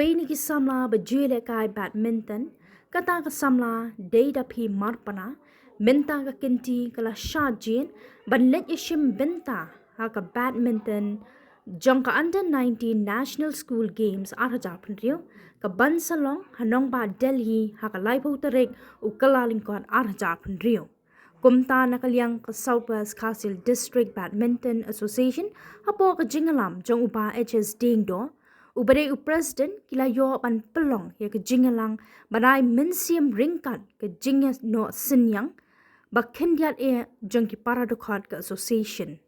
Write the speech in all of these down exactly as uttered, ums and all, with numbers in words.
Dei na ki samla ba ju ïalehkai badminton, kata ka samla Deidaphi Marpna, mynta ka kynti ka la shah jied ban leit ïashim bynta ha ka badminton jong ka Under nineteen National School Games ar hajar phew hynriew, ka ban sa long ha nongbah Delhi ha ka laiphew tarik u Kyllalyngkot ar hajar phew hynriew. Kumta na ka liang ka South West Khasi Hills District Badminton Association, hapoh ka jingïalam jong u Bah H S Diengdoh, uba dei u President, ki la ïoh ban pynlong ïa ka jingïalang ban ai mynsiem ryngkat ka jingïasyllok synñiang ba khyndiat eh jong ki para dkhot ka association.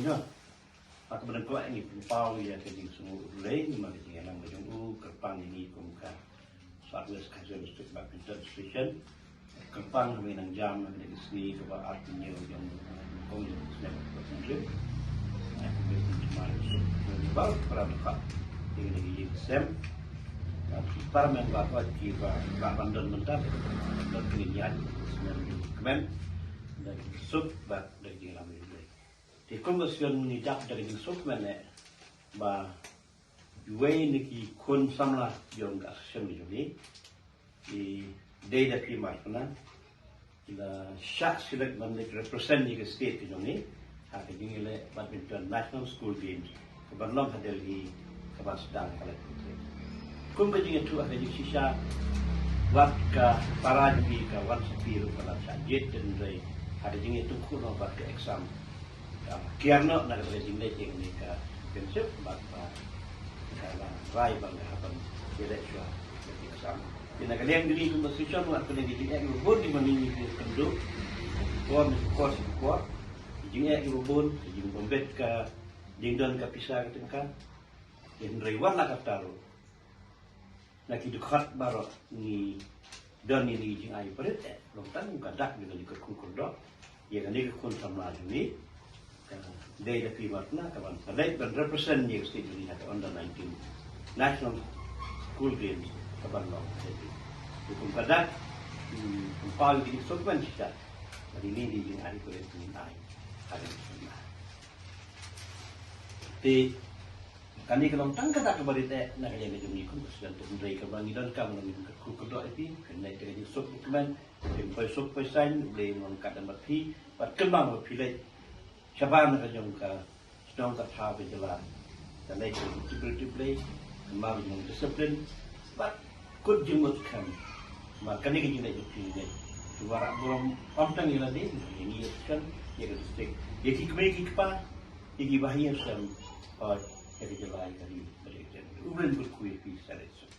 Ïa, ha kaba nyngkong ngi pynpaw ïa ka jingsngew urleng namar ka jingïalang ba jong u kyrpang ïa ngi kum ka South West Khasi Hills District Badminton Association. Kyrpang ha kaba nang jam ha kane ka sngi kaba arphew hynñiew jong u, kong jong u snem ba pynjur. Ai kumne kumne jemar suk jong u ba para dkhot ïa kane ka jingsem. Para member ba ki ba ban don mynta, don kine ïa snem jong u kmen. Da ki suk bad da ki jingïalang. Te kum ka sien ngi dap da ka jingsuk mynne ba iwei na ki khun samla jong ka association jong ngi, i Deidaphi Marpna, ki la shah select ban leit represent ïa ka state ka jong ngi ha ka jingïaleh badminton National School Games ka ban long ha Delhi ka ban sdang ha ka lait. Kum ka jingïathuh ha ka jingshisha, wat ka para jong ngi ka wan sa phi ruh ka la shah jied, hynrei ha ka jingïathuh khuno bad ka exam ka kiar noh na ka jingleh jong ngi ka championship bad ba ka la rai ba nga hap ban ïaleh shuwa ka exam. Te na ka liang jong ngi kum ka association wat ka liang ka jingeh kiba bun kiba ngi ngi kynduh por ne por ne por, ka jingeh kiba bun, ka jingbym bit ka jingdon ka pisa ka tyngka. Hynrei wat la katta ruh na ki dkhot baroh ngi don ïa kine ki jingai barit eh. Long tang ka dak ngi don ïa ka kyrkhu kyrdoh ïa kane ka khun samla jong ngi, ka Deidaphi Marpna, ka ban sa leit ban represent ïa ka state jong ngi ha ka Under nineteen National School Games ka ban long. Te kum ka dak, hmm, pynpaw ïa kine ki suk ban shisha. Kane ka dei ka jingai barit ngi ai ha kane ka samla. Te kane ka long tang ka dak kaba rit eh na ka liang ka jong ngi kum ka sdang, te hynrei kaba ngi donkam ngi kyrkhu kyrdoh ïa phi, phin leit da ka jingsuk bakmen, phin poi suk poi saiñ, U Blei un long katdang bad phi bad kynmaw ba phi leit shabar na ka jong ka shnong ka thaw ka jylla. Ka leit ka jingtip briew tip Blei, kynmaw ka jong discipline bad kut jingmut skhem. Namar kane ka jingleit jong phi ne, phi wanrah burom ym tang ïa lade, ïa ngi, ïa ka shnong, ïa ka district, ïa ki kmie ki kpa, ïa ki bahaïing sem, hooid, ïa ka jylla, ïa ka ri bad ïa ka jaitbynriew. U Blei un kyrkhu ïa phi. Sa leit suk.